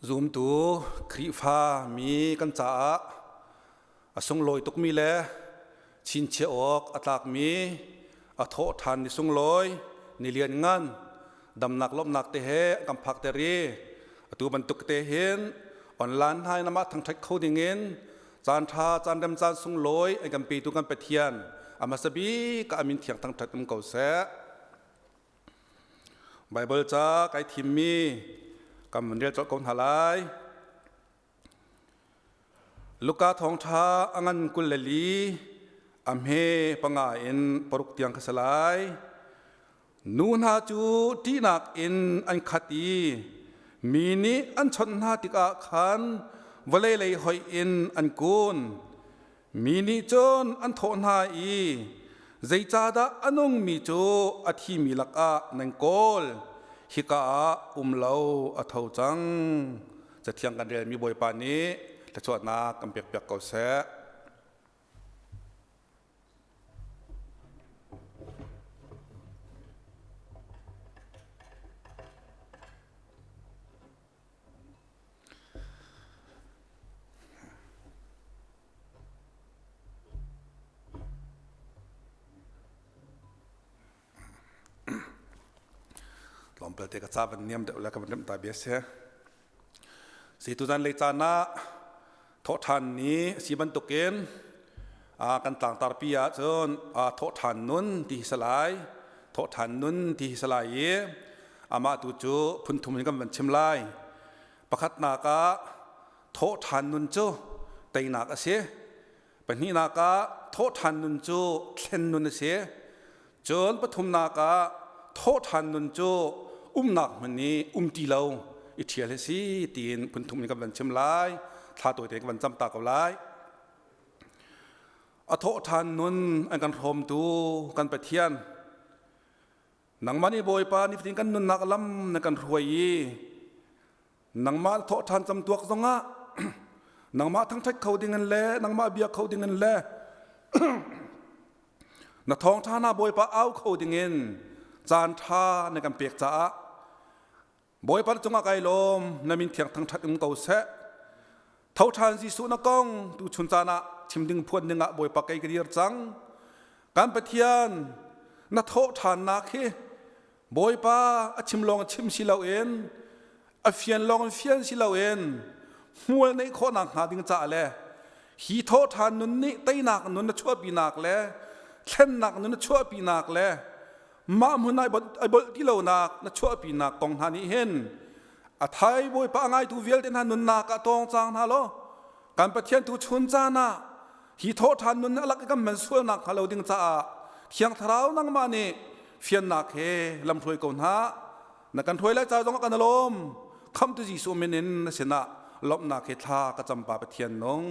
Zumtu Khrihfa mi kan caah a sunglawi tukmi le chinchiah awk a tlakmi a thawh ṭhan ni sunglawi ni lianngan damnak lawmhnak te he a kan phakter i atu bantuk te hin online hna in amah thangṭhat kho dingin caan ṭha caan rem caan sunglawi an kan petu kan Pathian a hmasa bik ah a min thiang thangṭhat um ko seh. Baibal ca kai thimmi kan van rel colh ko hna lai. Luka thawngṭha a ngan 24 a hme panga in paruk tiang kha si lai. Nu hna cu ṭihnak in an khat i mi nih an chawnh hna tikah khan vawlei lei hoih in an kun. Mi nih cun an thawh hna i, Zeicahdah a nungmi cu a thimi lakah nan kawl? Hika ah um lo a tho cang. Cathiang kan relmi Bawipa nih thluachuahnak kan pekpiak ko seh. Tlawmpal te ka ca van niam deuh le ka van remh ta bia si. Si tuzan lei caan ah thawhṭhan ni a si bantukin kan tlangtarpi ah cun thawhṭhan nun ti hi salai thawhṭhan nun ti hi salai i amah tu cu phunthum in kan van chim lai. Pakhatnak ah thawhṭhan nun cu teinak a si. Pahnihnak ah thawhṭhan nun cu thlen nun a si. Cun pathumnak ah thawhṭhan nun cu umnak hmun i um ti lo i ṭhial hi si tiin phunthum in kan van chim lai. Thla tawite kan van cam ta ko lai. A thawhṭhan nun an kan hrawmtu kan Pathian nangmah nih Bawipa nifatin kan nunnak lam na kan hruai i nangmah thawhṭhan camtuak zongah nangmah thangṭhat kho dingin le nangmah bia kho dingin le na thawngṭha hna Bawipa au kho dingin caan ṭha na kan pek caah Bawipa cungah kai lawm na min thiang thangṭhat um ko seh tho ṭhan Jesuh na kong tu chun caan ah chim ding phuan ding ah Bawipa kei ka dir cang kan Pathian na thawh ṭhannak hi Bawipa a chim lawng chim si loin a fian lawng in fian si loin hmual neih khawhnak hnga ding caah le hi thawhṭhan nun nih teinak nun na chuahpinak le thlennak nun na chuahpinak le mah hmun ai bolh ti lonak na chuahpinak kong hna nih hin a thai Bawipa a ngaitu vialte hna nunnak ah tawng cang hna law kan Pathian tu chun caan ah hi thawhṭhan nun a lak i kan man sualnak hnga lo ding caah Thiang Thlarau nangmah nih fiannak he lamhruai ko hna na kan hruai lai ca zong ah kan lawm khamtu Jesuh min in na sinah lawmhnak he thla ka cam pa Pathian nung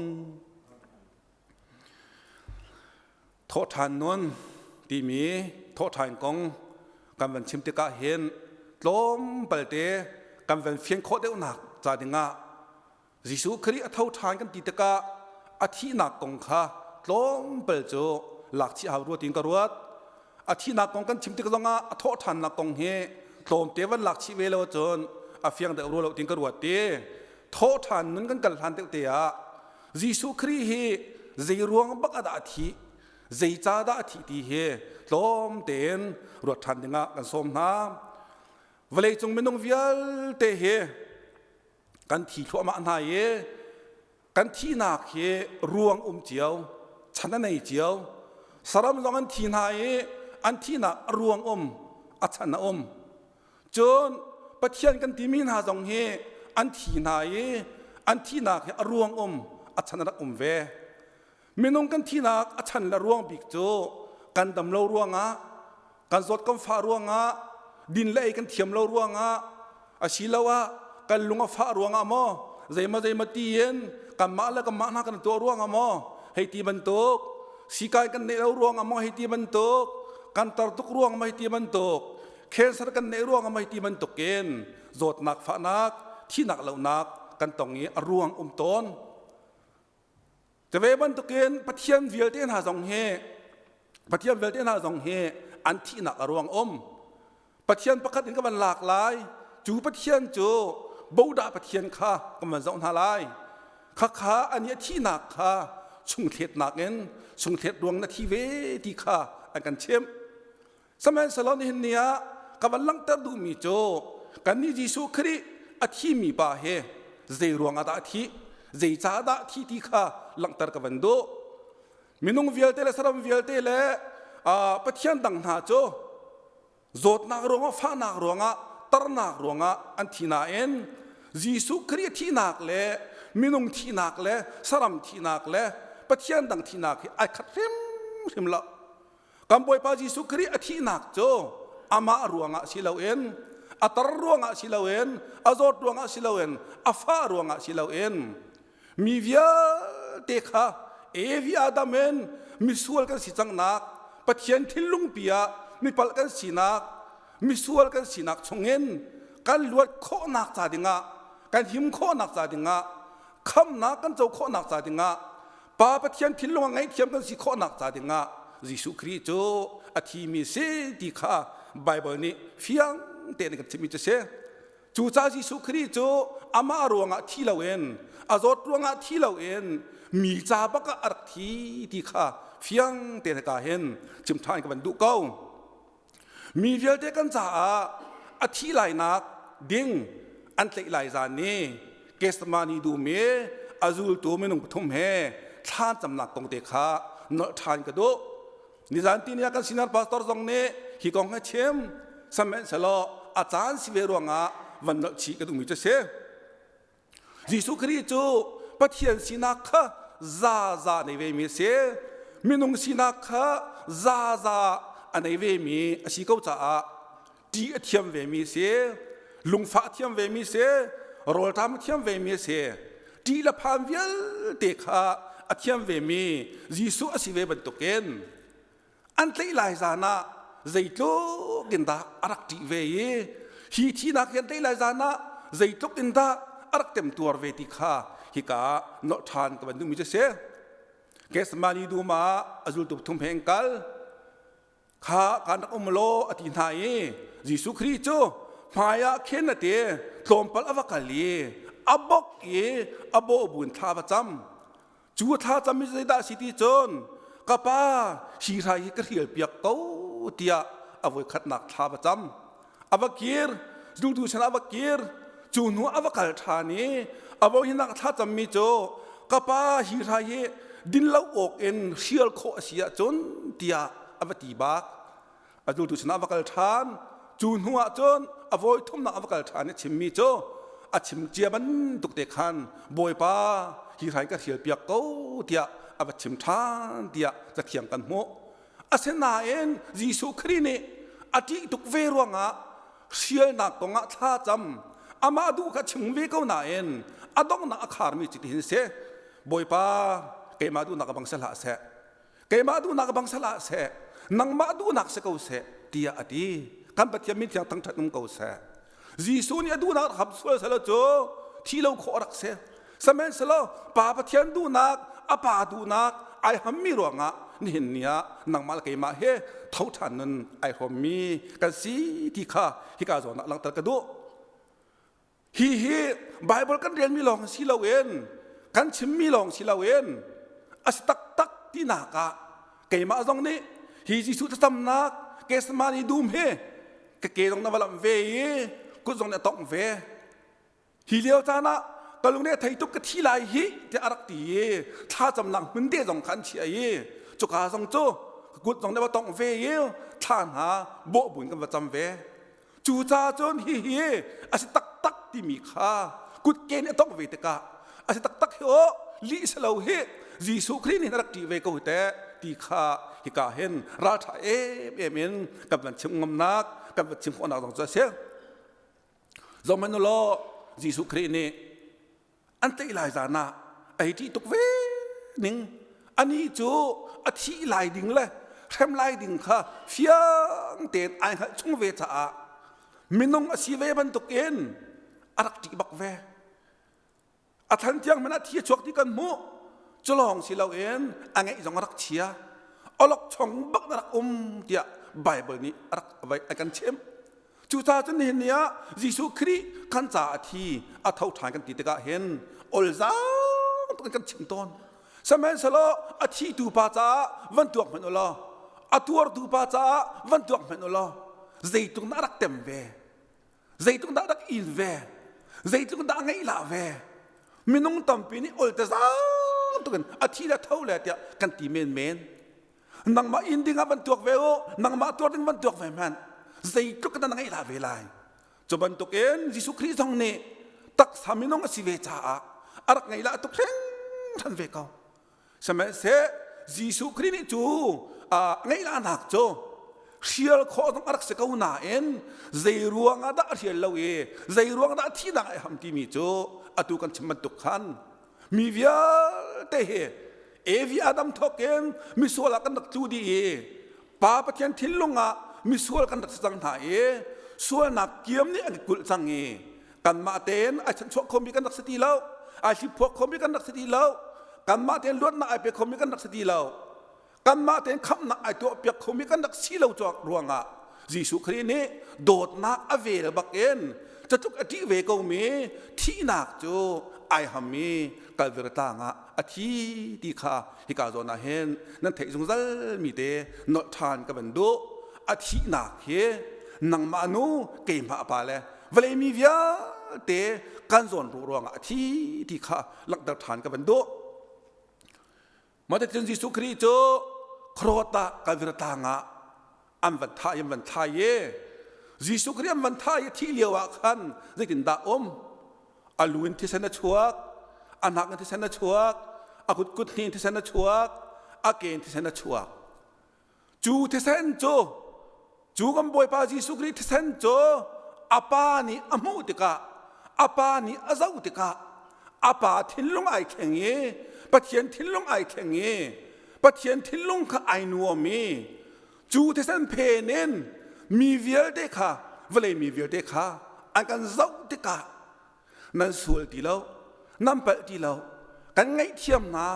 thawhṭhan nun timi thawhṭhan kong kan van chim tikah hin tlawmpal te kan van fian khawh deuhnak ca dingah Jesuh Khrih a tho ṭhan kan ti tikah a thihnak kong kha tlawmpal cu lak chih hau rua tiin ka ruat. A thihnak kong kan chim tik zongah a thawh ṭhannak kong hi tlawmte van lak chih ve lo cun a fiang deuh rua lo tiin ka ruat ti. Thawh ṭhan nun kan kal hlan deuh te ah Jesuh Khrih hi zei ruang bak ah dah a thih, zeicah dah a thih ti hi tlawm tein ruat ṭhan dingah kan sawm hna. Vawleicung minung vialte hi kan thi thluahmah hna i kan thihnak hi ruang um cio chan a nei cio saram zong an thi hna i an thihnak a ruang um a chan a um cun pathian kan timi hna zong hi an thi hna i an thihnak hi a ruang um a chan a rak um ve Minung kan thihnak a chan le ruang bik cu kan dam lo ruangah, kan zawt kan fah ruangah, din le ei kan thiam lo ruangah, asiloah kan lung a fah ruangah maw, zeima zeima tiin kanmah le kanmah hna kan tuah ruangah maw, hei ti bantuk, sikai kan neih lo ruangah maw hei ti bantuk, kan tar tuk ruang maw hei ti bantuk, cancer kan neih ruangah maw hei ti bantuk in zawtnak fahnak, thihnak lohnak kan tong i a ruang um tawn. Cuve bantukin Pathian vialte hna zong hi Pathian vialte hna zong hi an thihnak a ruang um. Pathian pakhat in ka van lak lai. Cu Pathian cu Bodah Pathian kha kan van zoh hna lai. Khakha ani a thihnak kha chungthletnak in chungthlet ruang na thi ve ti kha an kan chimh. Sihmanhsehlaw nihin ni ah ka van langhter duhmi cu kannih Jesuh Khrih a thimi pa hi zei ruangah dah a thih, zeicah dah a thih ti kha langhter ka van duh. Minung vialte le saram vialte le Pathian dang hna cu zawtnak ruangah fahnak ruangah tarnak ruangah an thi nain Jesuh Khrih thihnak le minung thihnak le saram thihnak le Pathian dang thihnak hi ai khat hrimhrim lo. Kan Bawipa Jesuh Khrih a thihnak cu amah ruangah si loin a tar ruangah si loin a zawt ruangah si loin a fah ruangah si loin mi vialte kha Evi Adam in misual kan si cangnak Pathian thinlungpi ah mipalh kan sinak misual kan sinak chungin kan luat khawhnak ca dingah kan him khawhnak ca dingah khamnak kan co khawhnak ca dingah Pa Pathian thinlung a ngaihthiam kan si khawhnak ca dingah Jesuh Khrih cu a thimi si ti kha Baibal nih fiang tein kan chimmi cu si. Cucaah Jesuh Khrih cu amah ruangah thi loin a zawt ruangah thi loin mi ca bak ah a rak thi ti kha fiang tein hika hin chim ṭhan ka van duh ko. Mi vialte kan caah a thih lainak ding an tlaih lai zan ni Gethsemane dum i a zultu minung pathum he thlan camnak kong te kha nolh ṭhan ka duh. Nizan tini ah kan senior pastor zong nih hi kong hi chim sihmanhsehlaw a caan si ve ruangah van nolh chih ka duhmi cu a si. Jesuh Khrih cu Pathian sinak kha zaza nei vemi a si. Minung sinak kha zaza a nei vemi a si ko caah ṭih a thiam vemi a si. Lungfah a thiam vemi a si. Rawlṭam a thiam vemi a si. Ṭih le phan vialte kha a thiam vemi Jesuh a si ve bantukin an tlaih lai zan ah zeitluk in dah a rak ṭih ve i hi thihnak hi an tlaih lai zan ah zeitluk in dah a rak temtuar ve ti kha hika ah nolh ṭhan ka van duhmi cu a si. Gethsemane dum ah a zultu thum he an kal. Kha kan rak um law a ti hna i Jesuh Khrih cu hmai ah khin a ti tlawmpal a va kal i a bok i a bawh buin thla va cam. Cu thla cam hi zeidah a si ti cun ka pa hi hrai hi ka hrial piak ko tiah a voikhatnak thla va cam. A va kir, zultu sinah a va kir, cu hnu a va kal ṭhan i a voihinak thla cammi cu ka pa hi hrai hi din lo awk in hrial khawh a si ahcun tiah a va ti bak. A zultu sinah a va kal ṭhan. Cu hnu ah cun a vawi thumnak a va kal ṭhan i a chimmi cu a chim cia bantuk te khan Bawipa hi hrai ka hrial piak ko tiah a va chim ṭhan tiah cathiang kan hmuh. Asinain Jesuh Khrih nih a ṭih tuk ve ruangah hrialnak kongah thla cam amah duh kha chim ve ko nain a donghnak a kharmi cu tihin si Bawipa keimah duhnak bang si hlah seh keimah duhnak bang salah seh nangmah duhnak si ko seh tiah a ti kan Pathian min thiang thangṭhat um ko seh Jesuh nih a duhnak rak sual selaw cu thi lo khawh rak si sihmanhsehlaw Pa Pathian duhnak a pa duhnak ai hammi ruangah nihin ni ah nangmah le keimah he tho ṭhan nun ai hrawmmi kan si ti kha hika zawn ah langhter ka duh Hi hi Bible kan relmi lawng si loin kan chimmi lawng si loin a si taktak tinak ah keimah zong nih hi Jesuh thlacamnak Gethsemane dum hi ka ke zong na va lamh ve i kut zong nih a tongh ve. Hi lio caan ah ka lung nih a thei tuk ka thi lai hi tiah a rak ti i thlacamnak hmun te zong kha an chiah i cuka zong cu ka kut zong nih va tongh ve i thla hna bawh buin kan va cam ve. Cucaah cun hihi a si taktak timi kha kutke nih a tongh ve tikah a si taktak hi aw lih si lo hi Jesuh Khrih nih a rak ṭih ve ko teh ti kha hika hin ralṭha emem in kan van chim ngamnak kan van chim khawhnak zong cu a si. Zohhmanh u law Jesuh Khrih nih an tlaih lai zan ah a hei ṭih tuk ve ning anih cu a thih lai ding le hrem lai ding kha fiang tein ai hngalh chung ve caah minung a si ve bantukin a rak ṭih bak ve a than tiang hmanh ah thi a chuak ti kan hmuh cu lawng si loin a ngeih zong a rak chia olok chong bak na rak um tiah Bible nih a rak a kan chimh. Cucaah cun nihin ni ah Jesuh Khrih kan caah a thi, a tho ṭhan kan ti tikah hin olzaang tuk in kan chim tawn. Sihmanhsehlaw a thitu pa caah van tuak hmanh u law, a tuartu pa caah van tuak hmanh u law, zeitluk dah a rak tem ve, zeitluk dah a rak in ve, zeitluk dah a ngaihlah ve. Minung tampi nih ol te zaang tuk in a thi le tho le tiah kan ti menmen. Nangmah inn ding ah van tuak ve u, nangmah tuar ding van tuak ve hmanh. Zeitluk in dah na ngaihlah ve lai. Cu bantukin Jesuh Khrih zong nih taksa minung a si ve caah a rak ngaihlah tuk hringhran ve ko. Sihmanhseh Jesuh Khrih nih cu ngaihlahnak cu hrial khawh zong a rak si ko nain zei ruang ah dah a hrial lo i zei ruang dah thihnak ai ham timi cu atu kan chim bantuk khan mi vialte hi Evi Adam thawk in misual ah kan rak tlu dih i Pa Pathian thinlung ah misual kan rak si cang hna i sualnak kiam nih an kulh cang i kanmah tein ai chanchuah khomi kan rak si ti lo, ai hliphuak khomi kan rak si ti lo, kanmah tein luatnak ai pe khomi kan rak si ti lo, kanmah tein khamhnak ai tuahpiak khomi kan rak si lo ruangah Jesuh Khrih nih dawtnak a vel bakin catluk a ṭih ve komi thihnak cu ai ham i Kalvary tlang ah a thi ti kha hika zawn ah hin nan theih zungzal mi te nolh ṭhan ka van duh. A thihnak hi nangmah nu keimah pa le vawlei mi vialte kan zawn ruh ruangah a thi ti kha langhter ṭhan ka van duh. Mah Jesuh Khrih cu khuaruat ah Kalvary tlang ah an van thah i an van thlai i Jesuh Khrih an van thah i thih lio ah khan zeitindah um? A lu in thisen a chuak, a hnak in thisen a chuak, a kut kut hnih in thisen a chuak, a ke in thisen a chuak. Cu thisen cu cu kan Bawipa Jesuh Khrih thisen cu a pa nih a hmuh tikah a pa nih a zoh tikah a pa thinlung ai thleng i Pathian thinlung ai thleng i Pathian thinlung kha ai nuam i cu thisen phen in mi vialte kha vawlei mi vialte kha an kan zoh tikah nan sual ti lo nan palh ti lo kan ngaihthiam hna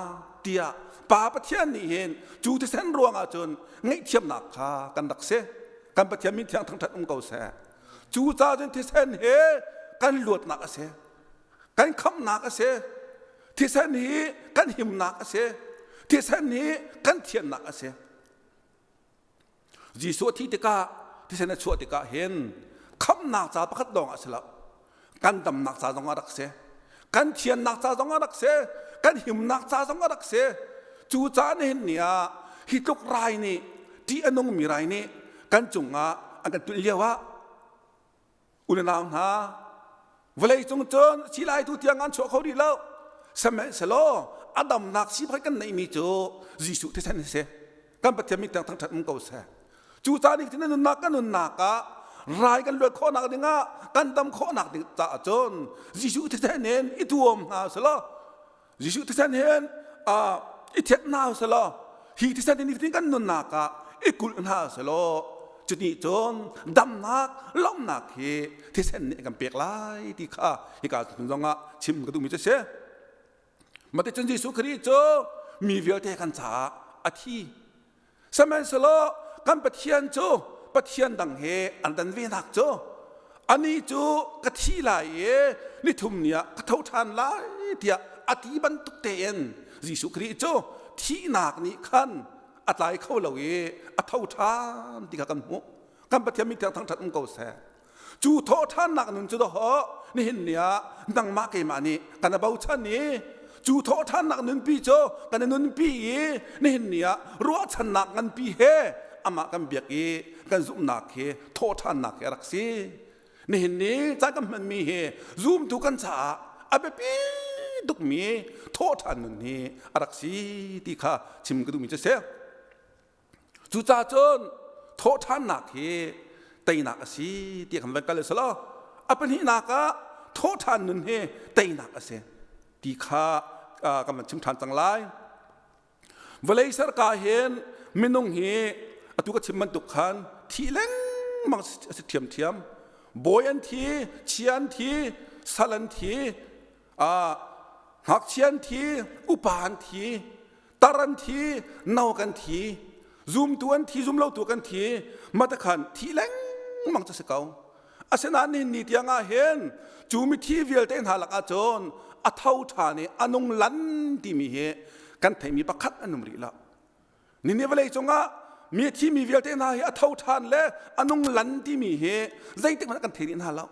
tiah Pa Pathian nih hin cu thisen ruangah cun ngaihthiamnak kha kan rak si. Kan Pathian min thiang thangṭhat um ko seh. Cu ca cun thisen he kan luatnak a si, kan khamhnak a si, thisen hi kan himnak a si, thisen hi kan thiannak a si. Jesuh a thih tikah thisen a chuah tikah hin khamhnak ca pakhat lawng ah si lo, kan damnak ca zong ah rak si, kan thiannak ca zong ah rak si, kan himnak ca zong ah rak si. Cu ca nihin ni ah hi tluk rai nih ṭih a nungmi rai nih kan cungah an kan tulh lio ah u le nau hna, vawlei cung cun silai tu tiang an chuah kho rih lo. Sihmanhsehlaw a damnak si pakhat kan neihmi cu Jesuh thisen hi si. Kan Pathian min tiang thangṭhat um ko seh. Cu ca nih na nunnak kan nunnak ah rai kan luat khawhnak dingah kan dam khawhnak ding caah cun Jesuh thisen in i tuam hna selaw Jesuh thisen hin i thianh hna selaw hi thisen in nifatin kan nunnak ah i kulh hna selaw cuti cun damnak lawmhnak hi thisen nih kan pek lai ti kha hika zong ah chim ka duhmi cu a si. Maticun Jesuh Khrih cu mi vialte kan caah a thi. Sihmanhsehlaw kan Pathian cu Pathian dang he an dan venak cu ani cu ka thi lai i nithum ni ah ka tho ṭhan lai tiah a ti bantuk tein Jesuh Khrih cu thihnak nih khan a tlai kho lo i a tho ṭhan ti kha kan hmuh. Kan Pathian min thiang thangṭhat um ko seh. Cu thawhṭhannak nun cu dawh nihin ni ah nangmah keimah nih kan i bochan i cu thawhṭhannak nunpi cu kan i nunpi i nihin ni ah ruahchannak nganpi he amah kan biak i kan zumhnak hi thawhṭhannak hi a rak si. Nihin ni caan kan hmanmi hi zumtu kan caah a biapi tukmi thawhṭhan nun hi a rak si ti kha chim ka duhmi cu a si. Cucaah cun thawhṭhannak hi teinak a si ti kan van kal a si lo. A pahnihnak ah thawhṭhan nun hi teinak a si ti kha kan van chim ṭhan cang lai. Vawlei serka hin minung hi atu ka chim bantuk khan thih lengmang a si ṭhiamṭhiam. Bawi an thi, chia an thi, sal an thi, ngakchia an thi, upa an thi, tar an thi, no kan thi, zumtu an thi, zumlotu kan thi, matakhan thi lengmang cu si ko. Asinain nihin ni tiang ah hin cu mithi vialte hna lakah cun a tho ṭhan i a nung lan timi hi kan theihmi pakhat an um rih lo. Nihin vawlei cungah mi a thimi vialte hna hi a tho ṭhan le a nung lan timi hi zeitik hmanh kan thei rih hna lo.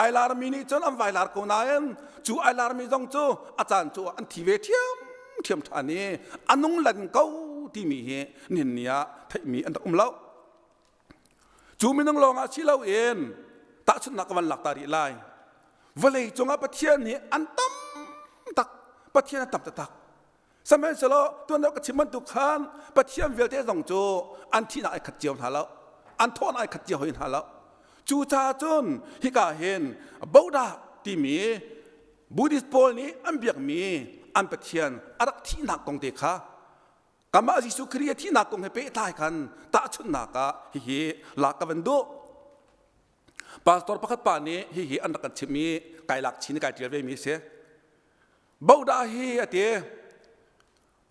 Ai larmi nih cun an vai lar ko nain cu ai larmi zong cu a caan cu an thi ve ṭhiam ṭhiam ṭhan i a nung lan ko timi hi nihin ni ah theihmi an rak um lo. Cu minung lawngah si loin tahchunhnak ka van lak ta rih lai. Vawlei cungah Pathian hi an tam tak. Pathian a tam taktak. Sihmanhsehlaw tuan deuh ka chim bantuk khan Pathian vialte zong cu an thihnak ai khat cio hna lo. An thawhnak ai khat cio hoi hna lo. Cucaah cun hika hin Bodah timi Buddhist pawl nih an biakmi an Pathian a rak thihnak kong te kha Kanmah Jesuh Khrih a thihnak kong he pehtlai khan tahchunhnak ah hihi lak ka van duh. Pastor pakhat pa nih hihi an rak kan chimh i kai lak chin i kai ṭial ve mi a si. Bodah hi a ti.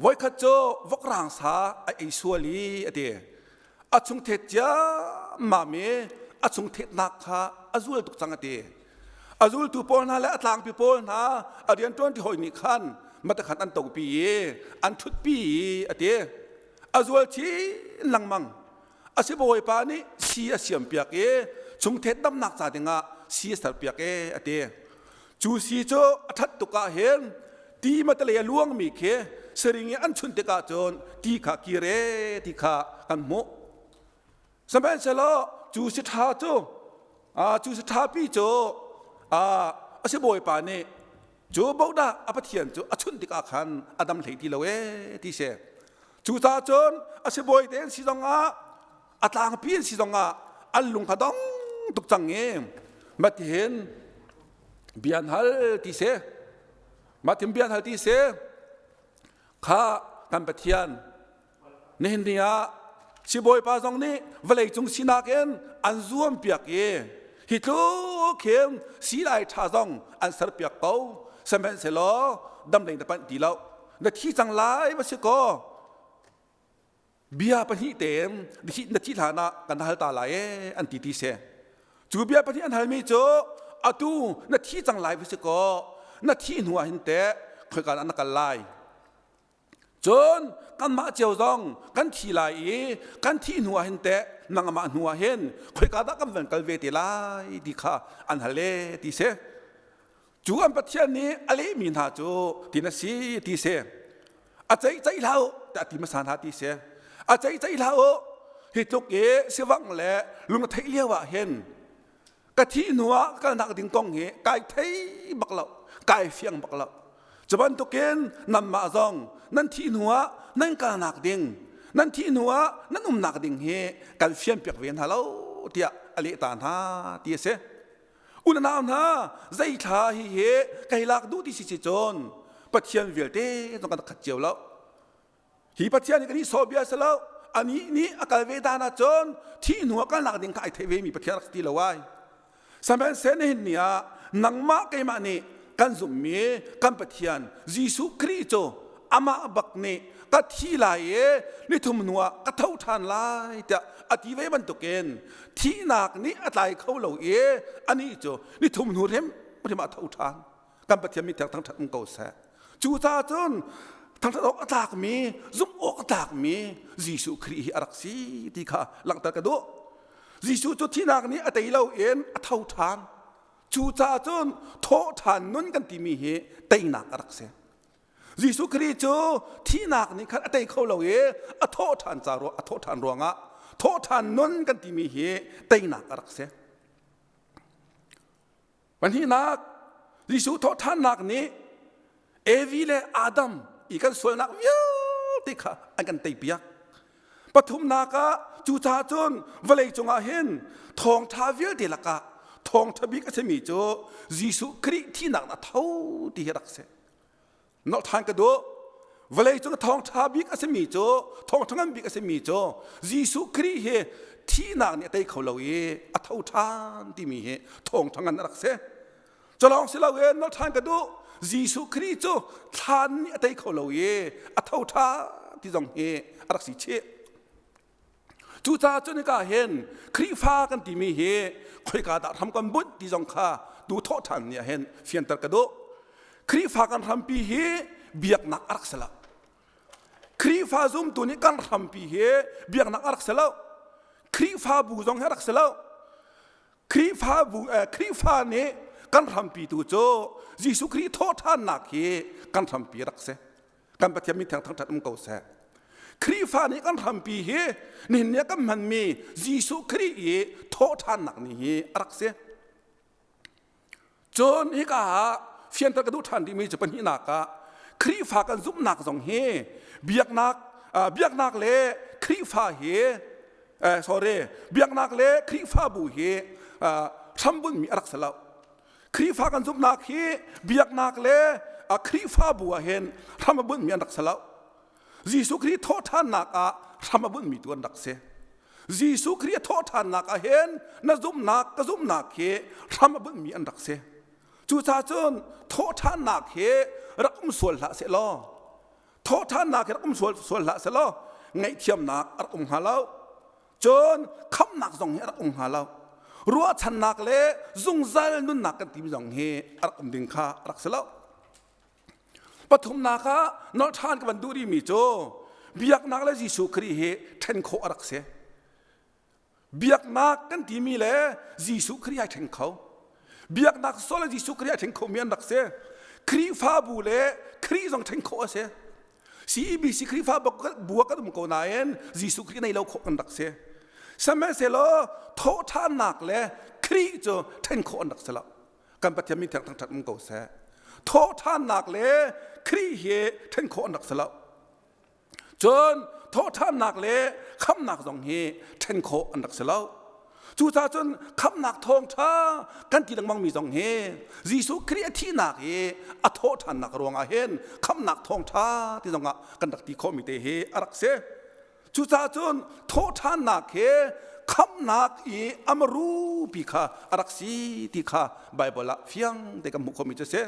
Voikhat cu vokrang sa a ei sual i a ti. A chung thet ciammam i a chung thetnak kha a zual tuk cang a ti. A zultu pawl hna le a tlangpi pawl hna a rianṭuanṭi hawi nih khan matakhan an topi i an ṭhutpi i a ti. A zual chin lengmang. A sibawipa nih si a siampiak i chungthet damnak ca dingah si a serpiak e a ti. Cu si cu a ṭhat tuk ah hin ti matalei a luangmi khi siring i an chunh tikah cun ti kha kir e ti kha kan hmuh. Sihmanhsehlaw cu si ṭha cu cu si ṭhapi cu a sibawipa nih cu bodah a pathian cu a chunh tikah khan a dam hlei ti lo ee ti si. Cucaah cun a sibawi te an si zongah a tlangpi an si zongah an lung kha dong tuk cang i matihin bia an hal ti si. Mah bia an hal ti si. Kha kan Pathian Nihin ni ah sibawipa zong nih vawleicung sinak in an zuampiak i hi tluk hin silai ṭha zong an serpiak ko. Sihmanhsehlaw damlei na panh ti lo. Na thi cang lai va si kaw bia pahnih tein na thih hlan ah kan hal ta lai ee an ti ti si. Cu bia pahnih an halmi cu atu na thi cang lai va si kaw na thih hnu ah hin teh khoika ah na kal lai? Cun kanmah cio zong kan thi lai i kan thih hnu ah hin teh nangmah hnu ah hin khoika dah kan van kal ve te lai ti kha an hal e ti si. Cu an Pathian nih a lehmi hna cu ti na si ti si. A ceih ceih hlah u tiah ti hmasa hna ti si. A ceih ceih hlah u hi tluk i sivangh le lung a theih lio ah hin ka thih hnu ah kalnak ding kong hi kai thei bak lo kai fiang bak lo cu bantukin nanmah zong nan thih hnu ah nan kalnak ding nan thih hnu ah nan umnak ding hi kan fian piak ve hna lo tiah a leh ta hna ti a si unau hna zei thla hi hi kai lak duh ti si si cun pathian vialte zong kan khat cio lo Hi Pathian nih kan i sawh bia si lo. Anih nih a kal ve dan ahcun thih hnu ah kalnak ding kha ai theih ve mi Pathian rak si ti lo ai. Sihmanhsehlaw nihin ni ah nangmah keimah nih kan zumhmi kan Pathian Jesuh Khrih cu amah bak nih ka thi lai i nithum hnu ah ka tho ṭhan lai tiah a ti ve bantukin thihnak nih a tlai kho lo i anih cu nithum hnu hrimhrim ah a tho ṭhan. Kan Pathian mi thangṭhat um ko seh. Cucaah cun thangṭhat awk a tlakmi, zumh awk a tlakmi Jesuh Khrih hi a rak si ti kha langhter ka duh. Jesuh cu thihnak nih a tei loin a tho ṭhan. Cucaah cun thawh ṭhan nun kan timi hi teinak a rak si. Jesuh Khrih cu thihnak nih khan a tei kho lo i a thawh ṭhan ca a thawh ṭhan ruangah thawh ṭhan nun kan timi hi teinak a rak si. Pahnihnak, Jesuh thawhṭhannak nih Evi le Adam i kan sualnak vialte kha an kan teipiak. Pathumnak ah cucaah cun vawlei cungah hin thawngṭha vialte lakah thawngṭha bik a simi cu Jesuh Khrih thihnak a tho ti hi rak si. Nolh ṭhan ka duh. Vawlei cung thawngṭha bik a simi cu thawngṭha ngan bik a simi cu Jesuh Khrih hi thihnak nih a tei kho lo i a tho ṭhan timi hi thawngṭha ngan a rak si. Culawng si loin nolh ṭhan ka duh. Jesuh Khrih cu thlan nih a tei kho lo i a tho ṭhan ti zong hi a rak si chih. Cucaah cun hika hin Khrihfa kan timi hi khoika dah hram kan bunh ti zong kha tu thawhṭhan ni ah hin fianter ka duh. Khrihfa kan hrampi hi biaknak a rak si lo. Khrihfa zumtu nih kan hrampi hi biaknak a rak si lo. Khrihfabu zong hi a rak si lo. Khrihfabu eh, Khrihfa nih kan hrampi tu cu Jesuh Khrih thawhṭhannak hi kan hrampi rak si. Kan Pathian min thiang thangṭhat um ko seh. Khrihfa nih kan hrampi hi nihin ni ah kan hmanmi Jesuh Khrih i thawhṭhannak ni hi a rak si. Cun hika ah fianter ka duh ṭhan rihmi cu pahnihnak ah Khrihfa kan zumhnak zong hi biaknak biaknak le Khrihfa hi eh, sorry biaknak le Khrihfabu hi hrambunhmi a rak si lo. Khrihfa kan zumhnak hi biaknak le Khrihfabu ah hin hram a bunhmi an rak si lo. Jesuh Khrih thawhṭhannak ah hram a bunhmi tu an rak si. Jesuh Khrih a thawhṭhannak ah hin na zumhnak ka zumhnak hi hram a bunhmi an rak si. Cucaah cun thawhṭhannak hi rak um sual hlah seh law thawhṭhannak hi rak um sual, sual hlah seh law ngaihthiamnak a rak um hnga lo. Cun khamhnak zong hi a rak um hnga lo. Ruahchannak le zungzal nunnak kan timi zong hi a rak um ding kha a rak si lo. Pathumnak ah nolh ṭhan ka van duh rihmi cu biaknak le Jesuh Khrih hi ṭhen khawh a rak si. Biaknak kan timi le Jesuh Khrih ai ṭhen kho. Biaknak sual le Jesuh Khrih ai ṭhen khomi an rak si. Khrihfabu le Khrih zong ṭhen khawh a si. CEBC Khrihfabu bu ah kan um ko nain Jesuh Khrih nei lo khawh kan rak si. Sihmanhsehlaw thawhṭhannak le Khrih cu ṭhen khawh an rak si lo. Kan Pathian min thiang thangṭhat um ko seh. Thawhṭhannak le Khrih hi ṭhen khawh an rak si lo. Cun thawhṭhannak le khamhnak zong hi ṭhen khawh an rak si lo. Cucaah cun khamhnak thawngṭha kan ti lengmangmi zong hi Jesuh Khrih a thihnak i a thawhṭhannak ruangah hin khamhnak thawngṭha ti zongah kan rak ti khawhmi te hi a rak si. Cucaah cun thawhṭhannak he khamhnak i a marupi kha a rak si ti kha Baibal ah fiang te kan hmuh khawhmi cu a si.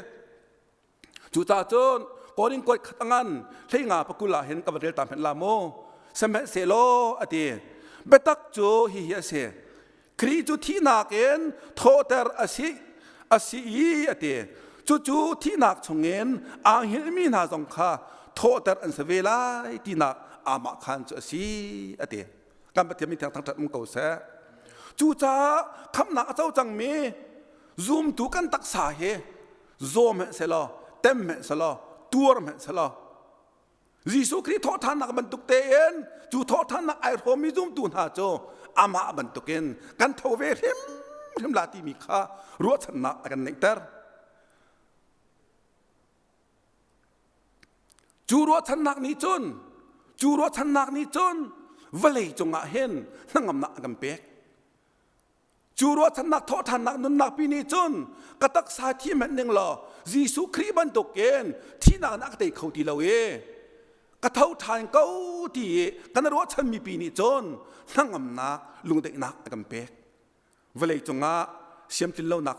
Cucaah cun Korin kuat khat a ngan hleinga pakul ah hin ka va rel ta hmanh la mu. Sihmanhsehlaw a ti. Biatak cu hihi a si. Khrih cu thihnak in thawhter a si a si i a ti. Cucu thihnak chungin aa hngilhmi hna zong kha thawhter an si ve lai tinak amah khan cu a si a ti. Kan Pathian min thiang thangṭhat um ko seh. Cucaah khamhnak a co cangmi zumtu kan taksa hi zaw hmanh selaw tem hmanh selaw tuar hmanh selaw Jesuh Khrih thawhṭhannak bantuk tein cu thawhṭhannak ai hrawmmi zumtu hna cu amah bantukin kan tho ve hrimhrim la timi kha ruahchannak a kan neihter. Cu ruahchannak nih cun cu ruahchannak nih cun vawlei cungah hin hnangamnak a kan pek. Cu ruahchannak thawhṭhannak nunnak pi nih cun ka taksa thi hmanh ning law Jesuh Khrih bantukin thihnak in a ka tei kho ti lo i ka tho ṭhan ko ti i kan ruahchanmi pi nih cun hnangamnak lungdaihnak a kan pek. Vawlei cungah siamtlinlonak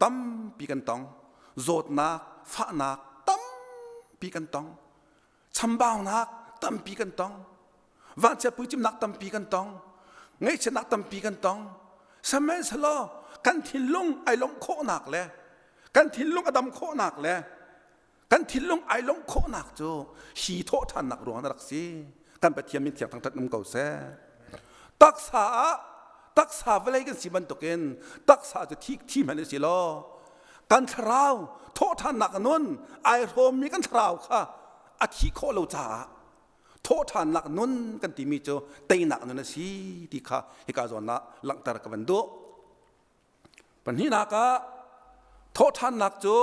tampi kan tong. Zawtnak, fahnak tampi kan tong. Chambaunak tampi kan tong. Vanchiat puicimnak tampi kan tong. Ngaihchiatnak tampi kan tong. Sihmanhsehlaw kan thinlung ai lawmh khawhnak le kan thinlung a dam khawhnak le kan thinlung ai lawmh khawhnak cu hi thawhṭhannak ruang a rak si. Kan Pathian min thiang thangṭhat um ko seh. Taksa ah taksa vawlei kan si bantukin taksa cu thi thi hmanh si law kan thlarau thawhṭhannak nun ai hrawmmi kan thlarau kha a thih khawh lo caah thawhṭhannak nun kan timi cu teinak nun a si ti kha hika zawn ah langhter ka van duh. Pahnihnak ah thawhṭhannak cu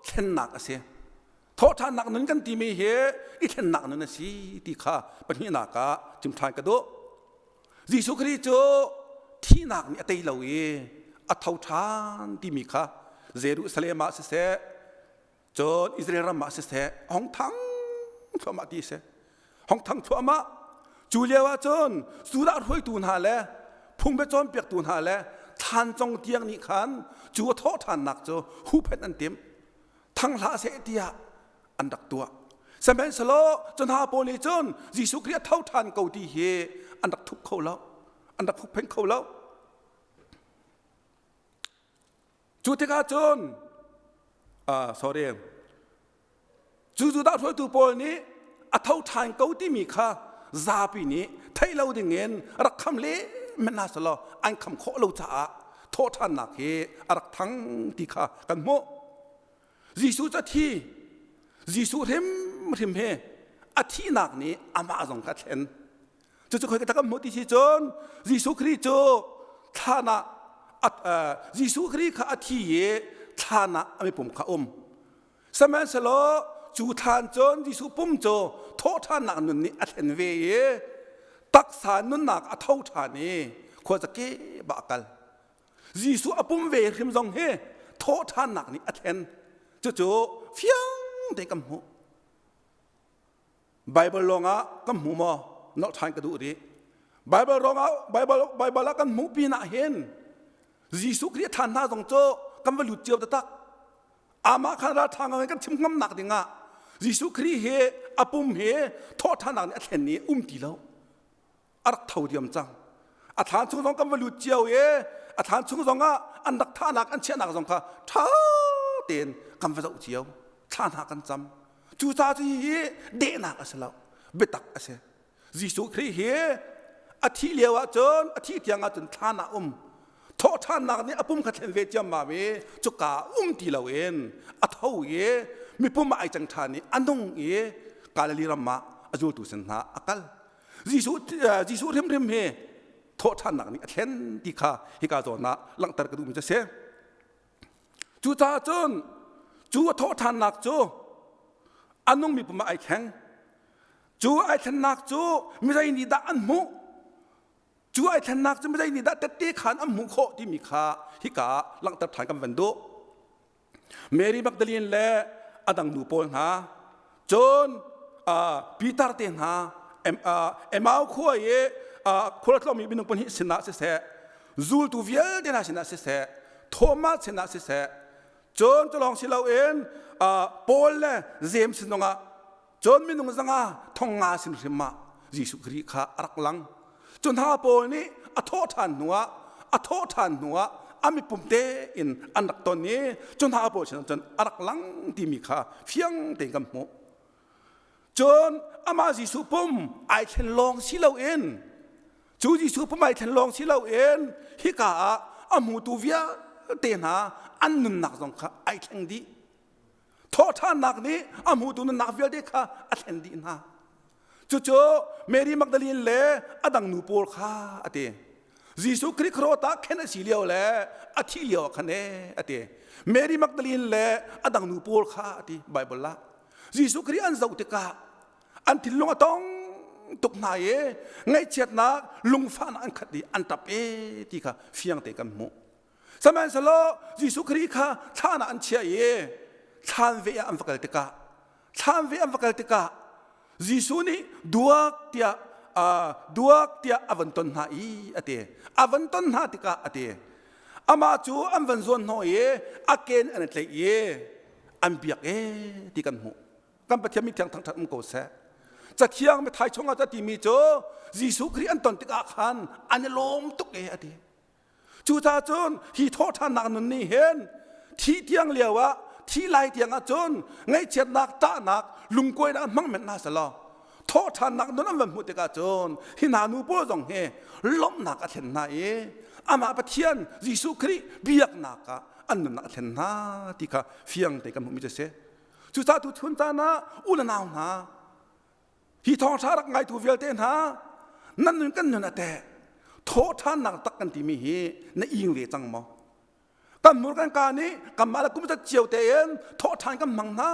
thlennak a si. Thawhṭhannak nun kan timi hi i thlennak nun a si ti kha pahnihnak ah chim ṭhan ka duh. Jesuh Khrih cu thihnak nih a tei lo i a tho ṭhan timi kha Jerusalem ah siseh, cun Israel ram ah siseh, hong thang thluahmah ti a si. Hong thang thluahmah. Cu lio ah cun Judah hruaitu hna le phungbia cawnpiaktu hna le thlan cong tiang nih khan cu a thawh ṭhannak cu huhphenh an timh. Thang hlah seh tiah an rak tuah. Sihmanhsehlaw cu hna pawl nih cun Jesuh Khrih a tho ṭhan ko ti hi an rak thup kho lo, an rak huppheng kho lo. Cu tikah cun uh, sorry cu Judah hruaitu pawl nih a tho ṭhan ko timi kha zapi nih theih lo dingin rak kham le men hna selaw an kham khawh lo caah thawhṭhannak hi a rak thang ti kha kan hmuh. Jesuh cu a thi. Jesuh hrimhrim he a thihnak nih amah zong kha a thlen. Cucu khoi ka kan hmuh ti si cun Jesuh Khrih cu thlan ah Jesuh Khrih kha a thi i thlan ah a mipum kha um. Sihmanhsehlaw cu thlan cun Jesuh pum cu thawhṭhannak nun nih a thlen ve i taksa nunnak a tho ṭhan i khuazake ba a kal. Jesuh a pum ve hrim zong hi thawhṭhannak nih a thlen. Cucu fiang te kan hmuh. Bible lawngah kan hmu maw? Nolh ṭhan ka duh rih. Bible lawngah Bible Bible ah kan hmuh pinah hin Jesuh Khrih a ṭhan hna zong cu kan va lut cio taktak. Amah khan ralṭha ngai kan chim ngamnak dingah Jesuh Khrih hi a pum hi thawhṭhannak nih a thlen i um ti lo. A rak tho diam cang. A thlan chung zong kan va lut cio i a thlan chung zong ah an rak thahnak an chiahnak zong kha ṭha tein kan va zoh cio. Thla hna kan cam. Cucaah cu hihi dehnak a si lo, biatak a si. Jesuh Khrih hi a thih lio ahcun a thih tiang ahcun thlan ah um. Thawhṭhannak nih a pum kha thlen ve ciammam i cuka um ti loin a tho i mipum ah ai cang ṭhan i a nung i Galilee ram ah a zultu sin hna a kal. Jesuh Jesuh hrimhrim hi thawhṭhannak nih a thlen ti kha hika zawn ah langhter ka duhmi cu a si. Cucaah cun cu a thawhṭhannak cu a nungmi pum ah ai thleng. Cu ai thlennak cu mizei nih dah an hmuh? Cu ai thlennak cu mizei nih dah tette khan an hmuh khawh timi kha hika ah langhter ṭhan kan van duh. Mary Magdalene le a dang nu pawl hna, cun Peter te hna, Emau khua i khua tlawmmi minung pahnih sinah siseh, zultu vialte hna sinah siseh, Thomas sinah siseh, cun cu lawng si loin Paul le James sin zongah cun minung zanga thong nga sin hrim ah Jesuh Khrih kha a rak lang. Cu hna pawl nih a thawh ṭhan hnuah a thawh ṭhan hnuah a mipum tein an rak ton i cu hna pawl sinah cun a rak lang timi kha fiang tein kan hmuh. Cun amah Jesuh pum ai thlen lawng si loin cu Jesuh pum ai thlen lawng si loin hika ah a hmutu vialte hna an nunnak zong kha ai thleng dih. Thawhṭhannak nih a hmutu nunnak vialte kha a thlen dih hna. Cucu Mary Magdalene le a dang nu pawl kha a ti. Jesuh Khrih khuaruah ah khen a si lio le a thih lio ah khan ee a ti. Mary Magdalene le a dang nu pawl kha a ti Bible ah. Jesuh Khrih an zoh tikah an thinlung a tong tuk hna i ngaihchiatnak lungfahnak an khat i an ṭap e ti kha fiang te kan hmuh. Sihmanhsehlaw Jesuh Khrih kha thlan ah an chiah i thlan ve ah an va kal tikah thlan ve an va kal tikah Jesuh nih duak tiah duak tiah a van ton hna i a ti. A van ton hna tikah a ti. Amah cu an van zuan hnawh i a ken an i tlaih i an biak e ti kan hmuh. Kan Pathian mi thiang thangṭhat um ko seh. Cathiang mithai chungah ca timi cu Jesuh Khrih an ton tikah khan an i lawm tuk e a ti. Cucaah cun hi thawhṭhannak nun nih hin thih tiang lio ah thih lai tiang ah cun ngaihchiatnak ṭahnak lungkuainak an hmang men hna selaw thawhṭhannak nun an van hmuh tikah cun hi hna nu pawl zong hi lawmhnak a thlen hna i amah Pathian Jesuh Khrih biaknak ah an nunnak a thlen hna ti kha fiang te kan hmuhmi cu a si. Cucaah tuchun caan ah u le nau hna Hi thawngṭha rak ngaitu vialte hna, nan nun kan nun a teh. Thawhṭhannak tak kan timi hi na ing ve cang maw? Kan hmur kan ka nih kanmah le kum zat cio tein thawhṭhan kan hmang hna.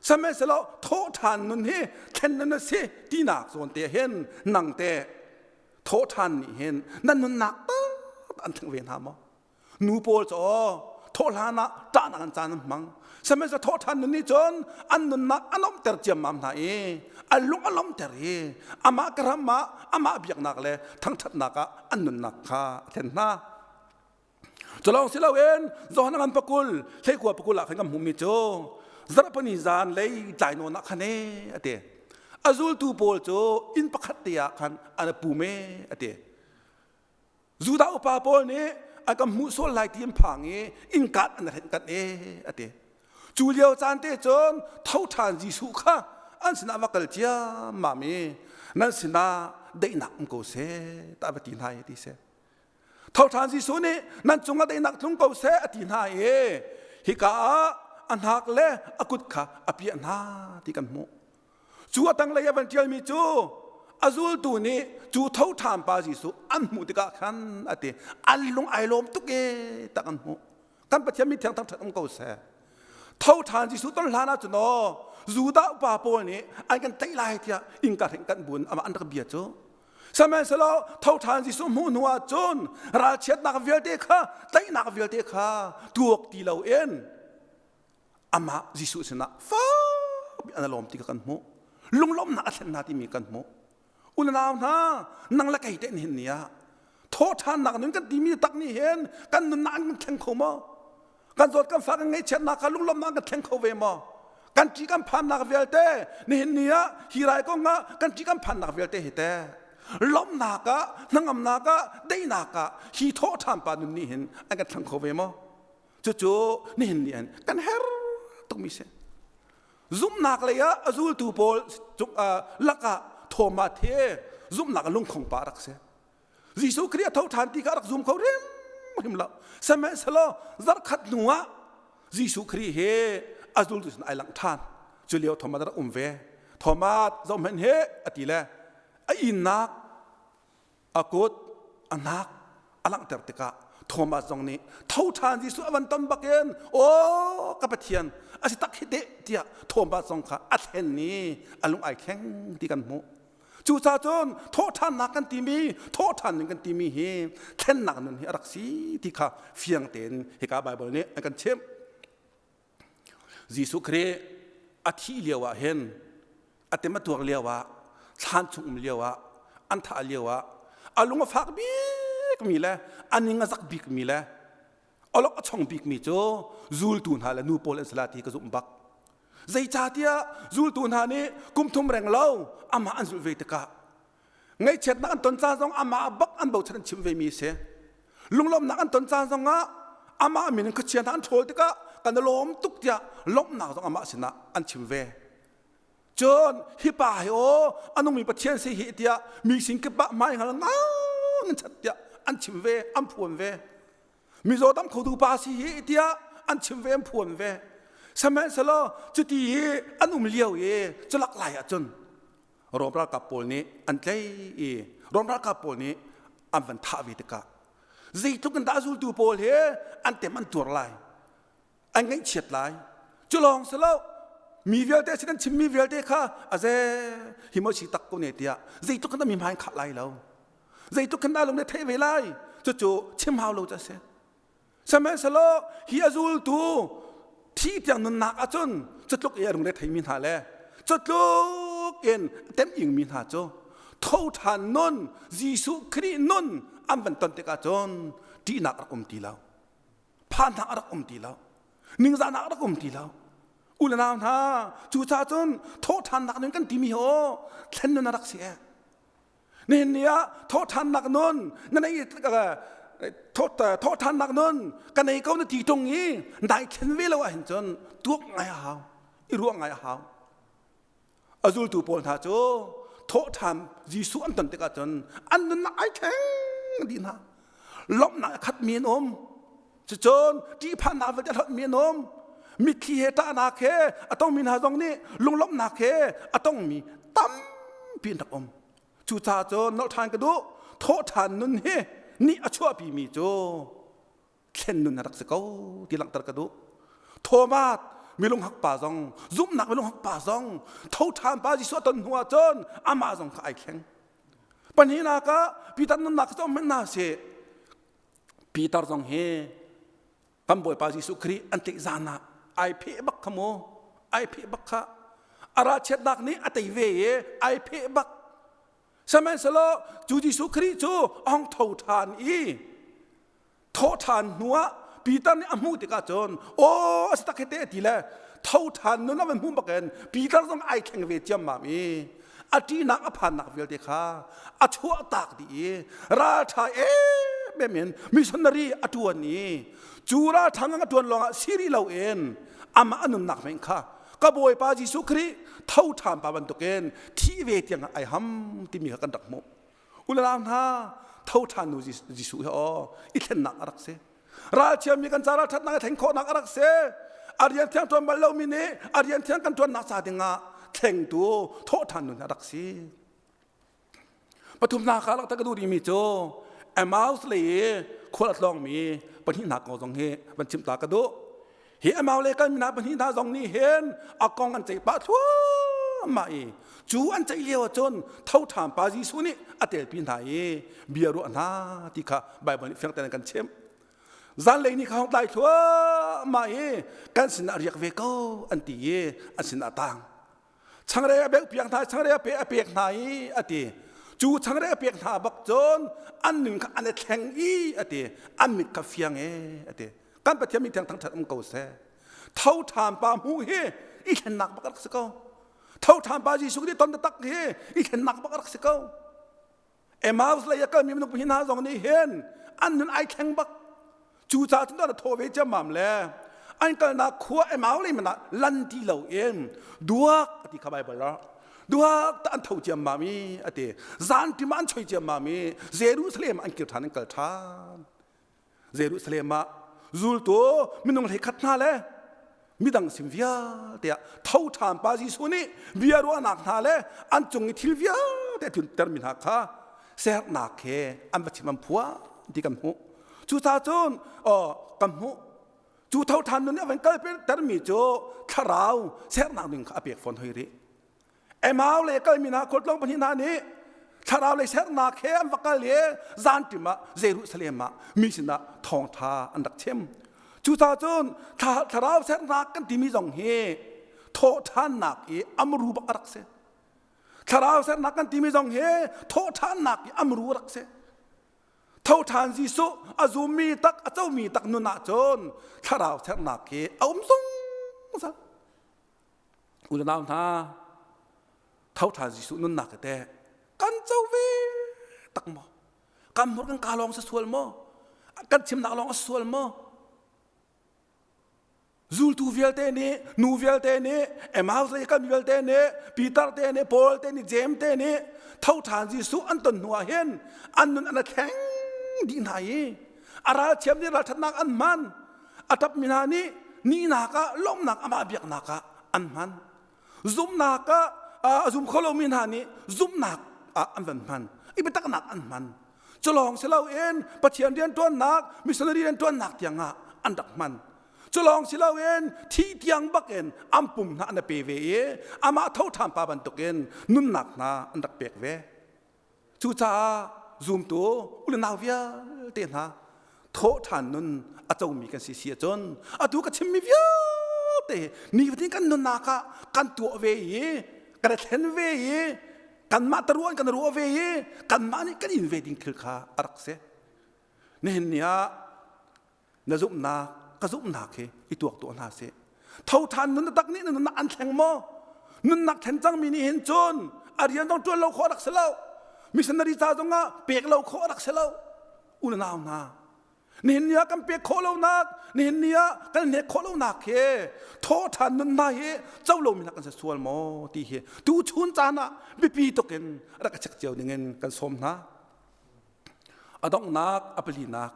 Sihmanhsehlaw thawhṭhan nun hi thlen nun a si tinak zawn te hin nang te thawhṭhan nih hin nan nunnak tak an thleng ve hna maw? Nu pawl cu thawh hlan ah ṭahnak an caan an hmang. Sihmanhsehlaw thawh ṭhan nun nih cun an nunnak a lawmhter ciammam hna i an lung a lawmhter i amah ka ram ah amah biaknak le thangṭhatnak ah an nunnak kha a thlen hna. Cu lawng si loin Johan ngan pakul hleikua pakul ah khan kan hmuhmi cu zarhpini zan lei tlai nawn ah khan e a ti. A zultu pawl cu inn pakhat te ah khan an pum e a ti. Judah upa pawl nih an kan hmuh sual lai ti an phang i innkaat an hrenh kanh e a ti. Cu lio caan te cun tho ṭhan Jesuh kha an sinah va kal ciammam i nan sinah daihnak um ko seh tah va ti hna i ti si. Tho ṭhan Jesuh nih nan cungah daihnak tlung ko seh a ti hna i hika ah a hnak le a kut kha a piah hna ti kan hmuh. Cu a tanglei a van ṭialmi cu a zultu nih cu tho ṭhan pa Jesuh an hmuh tikah khan a ti an lung ai lawm tuk e tak an hmuh. Kan Pathian mi thiang thangṭhat um ko seh. Tho ṭhan Jesuh ton hlan ah cun aw Judah upa pawl nih an kan tlaih lai tiah innka hring kan bun amah an rak bia cu. Sihmanhsehlaw tho ṭhan Jesuh hmuh hnu ah cun ralchiatnak vialte kha tlaihnak vialte kha tuak ti loin amah Jesuh sinah fak an lawm ti kha kan hmuh. Lunglawmhnak a thlen hna timi kan hmuh. Unau hna, nang le kei te nihin ni ah thawhṭhannak nun kan timi tak nih hin kan nunnak an kan thleng kho maw? Kan zawt kan fah kan ngaihchiatnak kha lunglawmhnak an kan thleng kho ve maw? Kan ṭih kan phannak vialte nihin ni ah hi rai kong ah kan ṭih kan phannak vialte hi teh lawmhnak ah hnangamnak ah daihnak ah hi thawhṭhan pa nun nih hin an kan thleng kho ve maw? Cucu nihin ni hin kan her tukmi si. Zumhnak lei ah a zultu pawl lakah Thomas he zumhnak a lungkhong pa rak si. Jesuh Khrih a tho ṭhan ti kha a rak zum kho hrimhrim lo. Sihmanhsehlaw zarhkhat hnu ah Jesuh Khrih he a zultu sin ai langh ṭhan. Cu lio Thomas rak um ve. Thomas zohhmanh he a ti le a innak a kut a hnak a langhter tikah Thomas zong nih tho ṭhan Jesuh a van ton bakin aw ka Pathian a si tak hi teh tiah Thomas zong kha a thlen i a lung ai thleng ti kan hmuh. Cucaah cun thawhṭhannak kan timi thawhṭhan ning kan timi hi thlennak nun hi a rak si ti kha fiang tein hika Baibal nih a kan chimh. Jesuh Khrih a thih lio ah hin a tem a tuar lio ah thlan chung um lio ah an thah lio ah a lung a fak bikmi le a ning a zak bikmi le olok a chong bikmi cu zultu hna le nu pawl an si la ti ka zumh bak. Zeicahtiah zultu hna nih kum thum reng lo amah an zulh ve tikah ngaihchiatnak an ton caan zong amah bak an bochan an chim vemi a si. Lunglawmhnak an ton caan zongah amah min in khuachia hna an ṭhawl tikah kan i lawm tuk tiah lawmhnak zong amah sinah an chim ve. Cun hi pa hi aw a nungmi Pathian si hi tiah mi sin kip ah hmai hngal ngang in chat tiah an chim ve, an phuan ve. Mizaw dam khotu pa si hi tiah an chim ve, an phuan ve. Sihmanhsehlaw cuti i an um lio i culak lai ahcun Rom ralkap pawl nih an tlei i Rom ralkap pawl nih an van thah ve tikah zeitluk in dah zultu pawl hi an tem an tuar lai an ngaihchiat lai cu lawng si lo mi vialte sin an chimmi vialte kha a ze hi maw si tak ko ne tiah zeitluk in dah mi hmai khah lai lo zeitluk in dah lung ne theih ve lai cucu chim hau lo cu a si Sihmanhsehlaw hi a zultu thi tiang nunnak ahcun cutluk i a rung le theimi hna le cutluk in tem ingmi hna cu tho ṭhan nun Jesuh Khrih nun an van ton tikah cun ṭihnak a rak um ti lo phannak a rak um ti lo ningzahnak a rak um ti lo u le nau hna cucaah cun thawhṭhannak nun kan timi hi aw thlen nun a rak si ee Nihin ni ah thawhṭhannak nun na nei thawhṭhannak nun ka nei ko na ti ṭung i dai thlen ve lo ahhin cun tuak ngai a hau i ruah ngai a hau a zultu pawl hna cu thawhṭhan Jesuh an ton tikah cun an nunnak ai thleng dih hna lawmhnak a khatmi an um Cucun ṭihphannak vialte a hlonhmi an um. Mitthli he ṭahnak he a tongmi hna zong nih lunglawmhnak he a tongmi tampi an rak um. Cucaah cun nolh ṭhan ka duh. Thawhṭhan nun hi nih a chuahpimi cu thlen nun a rak si ko ti langhter ka duh. Thomas milunghak pa zong zumhnak milunghak pa zong tho ṭhan pa Jesuh a ton hnu ah cun amah zong kha ai thleng. Pahnihnak ah Peter nunnak cu hmanh hna sih Peter zong hi kan Bawipa Jesuh Khrih an tlaih zan ah ai pheh bak kha mu ai pheh bak kha a ralchiatnak nih a tei ve i ai pheh bak sihmanhsehlaw cu Jesuh Khrih cu a hung tho ṭhan i thawh ṭhan hnu ah Peter nih a hmuh tikah cun aw a si tak hi te ti le tho ṭhan nun a van hmuh bakin Peter zong ai thleng ve ciammam i. A ṭihnak a phannak vialte kha a chuahtak dih i ralṭha emem in missionary a ṭuan i cu ralṭha ngang a ṭuan lawngah si rih loin amah a nunnak hmenh kha ka Bawipa Jesuh Khrih tho ṭhan pa bantukin thih ve tiang ai ham timi kha kan rak hmuh. Ulanau hna tho ṭhan nu Jesuh hi aw i thlennak a rak si. Ralchiami kan ca ralṭhatnak i thleng khawhnak a rak si. A rian thiang ṭuan bal lomi nih a rian thiang kan ṭuannak ca dingah thlengtu thawhṭhan nun a rak si. Pathumnak ah lakta ka duh rihmi cu Emmaus lei i khual a tlawngmi pahnihnak kong zong hi van chim ta ka duh. Hi Emmaus lei kalmi hna pahnih hna zong nih hin a kong an ceih pah thluahmah i cu an ceih lio ahcun tho ṭhan pa Jesuh nih a telpi hna i bia ruah hna ti kha Baibal nih fiang tein kan chimh. Zanlei ni kha hong tlai thluahmah i kan sinah riak ve ko an ti i an sinah tang. Changreu a beuh piak hna changreu a pe a pek hna i a ti. Cu changreu a pek hna bak cun an nun kha an i thleng i a ti. An mit kha fiang e a ti. Kan Pathian mi thiang thangṭhat um ko seh. Tho ṭhan pa hmuh hi i thlennak bak rak si ko. Tho ṭhan pa Jesuh nih ton taktak hi i thlennak bak rak si ko. Emmaus lei a kalmi minung hna zong nih hin an nun ai thleng bak. Cu caah cun an thaw ve ciammam le an kalnak khua Emmaus lei man ah lan ti lo in duak a ti kha Baibal ah duak ta an tho ciammam i a ti. Zan tim ah an choi ciammam i Jerusalem an kir ṭhan an kal ṭhan. Jerusalem ah zultu minung hlei khat hna le midang sim vialte ah tho ṭhan pa Jesuh nih bia ruahnak hna le an cung i thil vialte a tluntermi hna kha sernak he an va chim an phuah ti kan hmuh. Cucaah cun kan hmuh. Cu tho ṭhan nun nih a van kaltermi cu thlarau sernak ding kha a pek fawn hoi rih. Emau le kalmi hna khualtlawng pahnih hna nih thlarau lei sernak he an va kal i zanṭim ah Jerusalem ah mi sinah thawngṭha an rak chim. Cucaah cun thlarau sernak kan timi zong hi thawhṭhannak i amru bak a rak si. Thlarau sernak kan timi zong hi thawhṭhannak i amru a rak si. Thoṭhan Jesuh a zummi tak a comi tak nun ah cun thlarau sernak hi a um zungzal. U le nau hna tho ṭhan Jesuh nunnak hi teh kan co ve tak maw? Kan hmur kan kaa lawng si sual maw? Kan chimnak lawng a sual maw? Zultu vialte nih, nu vialte nih, Emmaus lei kan vialte nih, Peter te nih, Paul te nih, James te nih tho ṭhan Jesuh an ton hnu ah hin an nun an thleng dih hna i a ralchiam nih ralṭhatnak an hman a ṭapmi hna nih nihnak ah lawmhnak amah biaknak ah an hman zumhnak ah a zum kho lomi hna nih zumhnak ah an van hman i biataknak an hman cu lawng si loin Pathian rianṭuannak missionary rianṭuannak tiangah an rak hman cu lawng si loin thih tiang bakin an pum hna an pe ve i amah tho ṭhan pa bantukin nunnak hna an rak pek ve Cucaah zumtu u le nau vialte hna thawhṭhan nun a comi kan si si ahcun atu ka chimmi vialte nifatin kan nunnak ah kan tuah ve i kan i thlen ve i kanmah taruan kan ruah ve i kanmah nih kan in ve ding thil kha a rak si. Nihin ni ah na zumhnak ka zumhnak hi i tuak tuah hna sih tho ṭhan nun tak nih na nunnak an thleng maw nunnak thlen cangmi nih hin cun a rian zong ṭuan lo khawh a rak si lo missionary ca zongah pek lo khawh a rak si lo u le nau hna nihin ni ah kan pek khawh lonak nihin ni ah kan hnek khawh lonak hi thaw ṭhan nun hna hi co lomi hna kan si sual maw ti hi tu chun caan ah biapi tuk in rak ka check cio dingin kan sawm hna a donghnak a palinak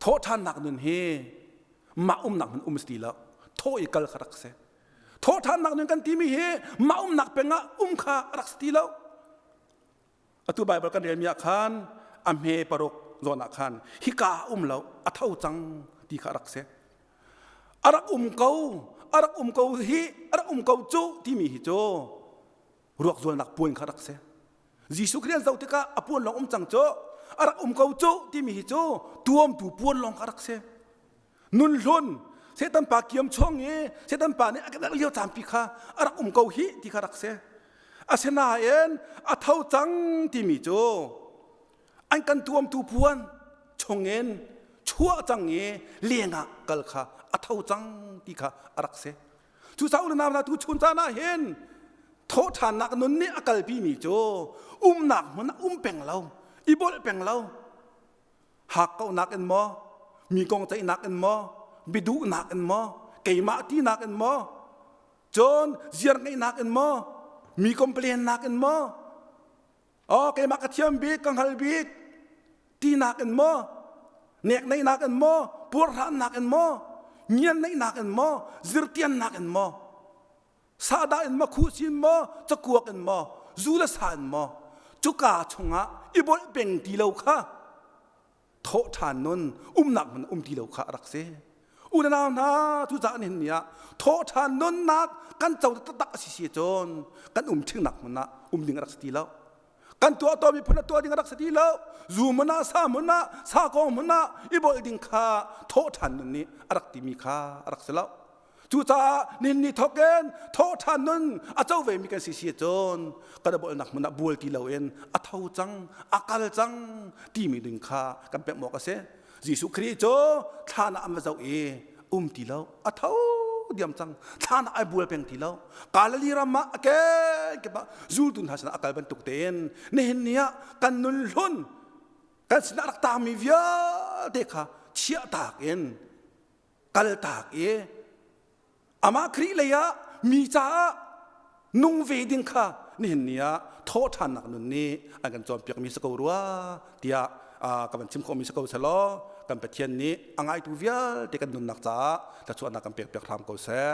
Thawhṭhannak nun hi mah umnak hmun um si ti lo. Thawh i kal kha rak si. Thawhṭhannak nun kan timi hi mah umnak peng ah um kha rak si ti lo. Atu Baibal kan relmi ah khan a hme paruk zawn ah khan hika um lo a tho cang ti kha rak si. A rak um ko, a rak um ko hi, a rak um ko cu timi hi cu ruak zualnak puan kha rak si. Jesuh Khrih an zoh tikah a puan lawng um cang cu a rak um ko cu timi hi cu tuamtu puan lawng kha rak si. Nun hlun Satan pa kiam chung i Satan pa nih a ka lio caanpi kha a rak um ko hi ti kha rak si. Asinain a tho cang timi cu an kan tuamtu puan chungin chuah cang i lengah kal kha a tho cang ti kha a rak si. Cucaah u le nau hna tu chun caan ah hin. Thawhṭhannak nun nih a kalpi mi cu umnak hmun ah um peng lo, i bolh peng lo, hakkauhnak in maw, mi kong ceihnak in maw, biaduhnak in maw, keimah tinak in maw, cun ziar ngeihnak in maw, mi complain-nak in maw, oh keimah ka thiam bik, ka hngal bik tinak in maw, nekneihnak in maw, puarhrannak in maw, ngianneihnak in maw, zirtiannak in maw, sahdah in maw khuhsi in maw cakuak in maw zu le sa in maw cuka chungah i bolh peng ti lo kha thawh ṭhan nun umnak hmun um ti lo kha a rak si. Unau hna, cucaah nihin ni ah thawh ṭhan nunnak kan co taktak a si si cun kan um ṭhingnak hmun ah um ding a rak si ti lo. Kan tuah tawnmi phun a tuah ding a rak si ti lo. Zu hmun ah, sa hmun ah, sa kong hmun ah i bolh ding kha thawh ṭhan nun nih a rak timi kha a rak si lo. Cucaah nihin ni thawkin thawhṭhan nun a co vemi kan si si cun kan bolnak hmun ah bual ti loin a tho cang, a kal cang timi ding kha kan pemh awk a si. Jesuh Khrih cu thlan ah an va zoh i um ti lo, a tho diam cang, thlan ah ai bual peng ti lo. Galilee ram ah a kenkip ah zultu hna sinah a kal bantuk tein nihin ni ah kan nun hlun kan sinah rak taangmi vialte kha chiahtak in kaltak i amah Khrih lei ah mi caah nung ve ding kha nihin ni ah thawhṭhannak nun nih an kan cawnpiakmi si ko rua tiah ka van chim khawhmi si ko selaw kan Pathian nih a ngaitu vialte kan nunnak caah thluachuahnak kan pekpiak hram ko seh.